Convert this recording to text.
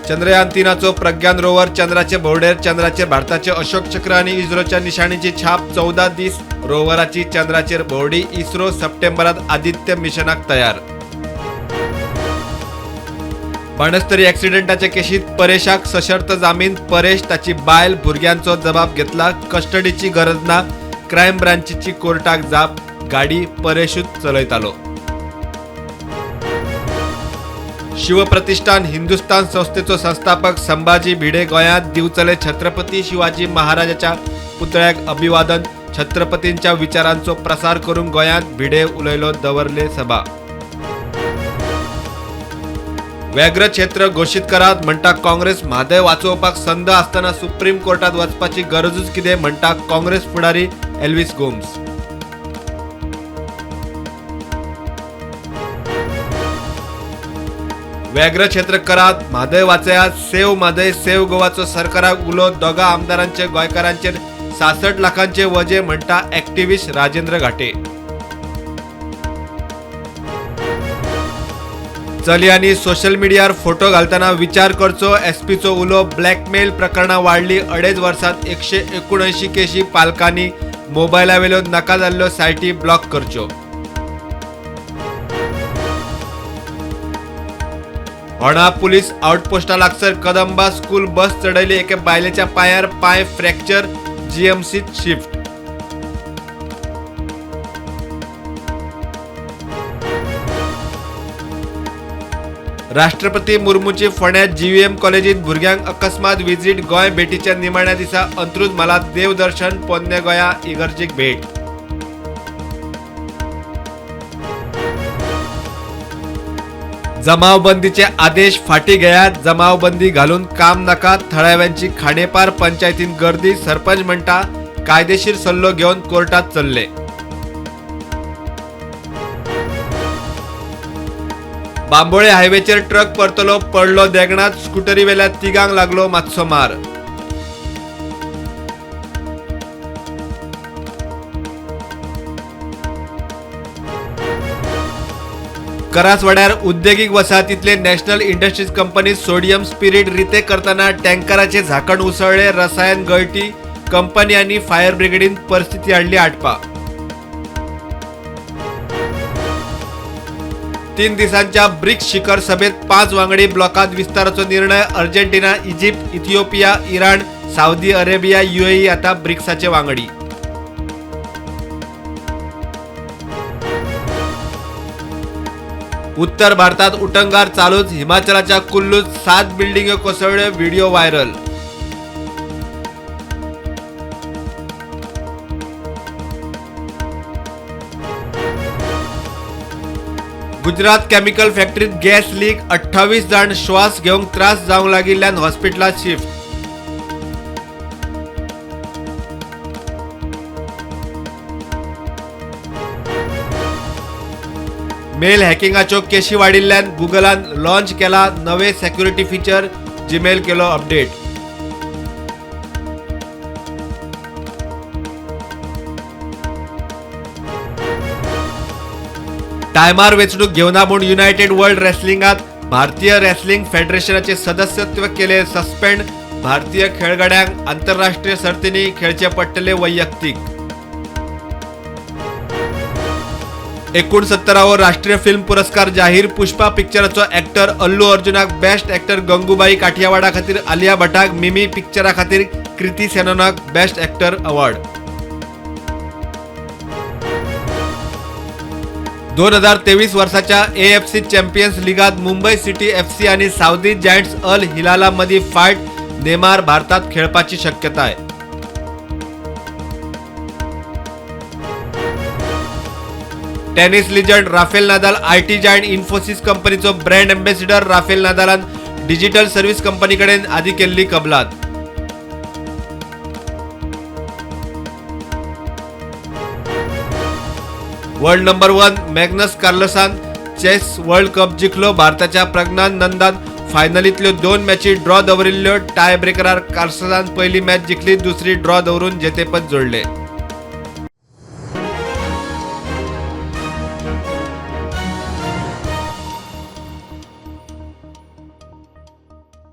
चंद्रयान 3चो प्रज्ञान rover चंद्राचे भोंवडेर. चंद्राचेर भारताचे अशोक चक्र आनी इस्रोच्या निशाणीची छाप. 14 दीस रोवराची चंद्राचेर भोंवडी. इस्रो सप्टेंबरात आदित्य मिशनाक तयार. बाणस्तारी ॲक्सिडेंटाच्या केशीत परेशाक सशर्त जामीन. परेश, ताची बायल, भुरग्यांचो जबाब घेतला. कस्टडीची गरज ना. क्रायम ब्रांचीची कोर्टाक जाप. गाडी परेशूच चलयतालो. शिवप्रतिष्ठान हिंदुस्तान संस्थेचो संस्थापक संभाजी भिडे गोंयांत. दिवचले छत्रपती शिवाजी महाराजाच्या पुतळ्याक अभिवादन. छत्रपतींच्या विचारांचो प्रसार करूंक गोंयांत भिडे उलयलो. दवरले सभा. व्याघ्र क्षेत्र घोशीत करात म्हणटा काँग्रेस. म्हादय वाचोवपाक संद आसतना सुप्रीम कोर्टात वचपाची गरजूच कितें म्हणटा काँग्रेस फुडारी एल्विस गोम्स. व्याघ्र क्षेत्र करात, म्हादय वाचयात, सेव म्हादय सेव गोवाचो सरकाराक उलो. दोगा आमदारांचे गोंयकारांचेर 66 लाखांचे वजे म्हणटा ॲक्टिव्हिस्ट राजेंद्र घाटे. चलयांनी सोशल मिडियार फोटो घालतना विचार करचो, एसपीचो उलो. ब्लॅकमेल प्रकरणां वाडली. 2.5 वर्सांत 179 केशी. पालकांनी मोबायलावेल्यो नाका जाल्ल्यो सायटी ब्लॉक करच्यो. होणा पुलीस आउटपोस्टा लागसर कदंबा स्कूल बस चढयली. एके बायलेच्या पांयार पांय फ्रॅक्चर. जीएमसीत शिफ्ट. राष्ट्रपती मुर्मूची फोंड्यात जीव्हीएम कॉलेजीत भुरग्यांक अकस्मात व्हिजीट. गोंय भेटीच्या निमाण्या दिसा अंत्रुज म्हालांत देवदर्शन. पोन्ने गोंया इगर्जीक भेट. जमावबंदीचे आदेश फाटी घेयात, जमावबंदी घालून काम नाका. थळाव्यांची खांडेपार पंचायतीन गर्दी. सरपंच म्हणटा कायदेशीर सल्लो घेवन कोर्टात चल्ले. बांबोळे हायवेचेर ट्रक परतलो, पडलो देगणात. स्कुटरीवेल्या तिगांक लागलो मातसो मार. करासवाड्यार उद्देगीक वसाहतींतले national industries company sodium spirit रिते करतना टँकराचे झाकण उसळ्ळे. रसायन गळटी. कंपनी आनी फायर ब्रिगेडीन परिस्थिती हाडली आटपा. 3 दिसांच्या ब्रिक्स शिखर सभेत 5 वांगडी ब्लॉकात विस्ताराचो निर्णय. Argentina, Egypt, Ethiopia, Iran, Saudi Arabia, UAE आता ब्रिक्साचे वांगडी. उत्तर भारतात उटंगार चालूच. हिमाचलाच्या कुल्लूत 7 बिल्डिंग्यो कोसळ्ळ्यो. Video viral. Gujarat chemical फॅक्टरीत गॅस लीक. 28 जाण श्वास घेवंक त्रास जावंक लागिल्ल्यान हॉस्पिटलांत शिफ्ट. मेल हॅकिंगाच्यो केशी वाडिल्ल्यान गुगलान लॉन्च केला नवे सेक्युरिटी फीचर. जीमेल केलो अपडेट. टायमार वेंचणूक घेवना म्हूण युनायटेड वर्ल्ड रेसलिंगात भारतीय रेसलिंग फेडरेशनाचे सदस्यत्व केले सस्पेंड. भारतीय खेळगड्यांक आंतरराष्ट्रीय सर्तींनी खेळचे पडटले वैयक्तीक. 69वो राष्ट्रीय फिल्म पुरस्कार जाहीर. पुष्पा पिक्चराचो ॲक्टर अल्लू अर्जुनाक बेस्ट ॲक्टर, गंगूबाई काठियावाडा खातीर आलिया भट्टाक, मिमी पिक्चरा खातीर कृती सेनोनाक बेस्ट ॲक्टर अवॉर्ड. 2023 वर्साच्या एएफसी चॅम्पियन्स लिगात मुंबई सिटी एफसी आणि साउदी जायंट्स अल हिलाला मदीं फायट. नेमार भारतात खेळपाची शक्यताय. Tennis legend Rafael Nadal IT giant Infosys कंपनीचो ब्रँड अँबॅसिडर. राफेल नादालान डिजिटल सर्व्हिस कंपनीकडेन आदी केल्ली कबलात. वर्ल्ड नंबर 1 मॅग्नस कार्लसान चेस वर्ल्ड कप जिखलो. भारताच्या प्रज्ञान नंदान फायनलींतल्यो 2 मॅची ड्रॉ दवरिल्ल्यो. टाय ब्रेकरार कार्लसान पयली मॅच जिखली, दुसरी ड्रॉ दवरून जेतेपद जोडले.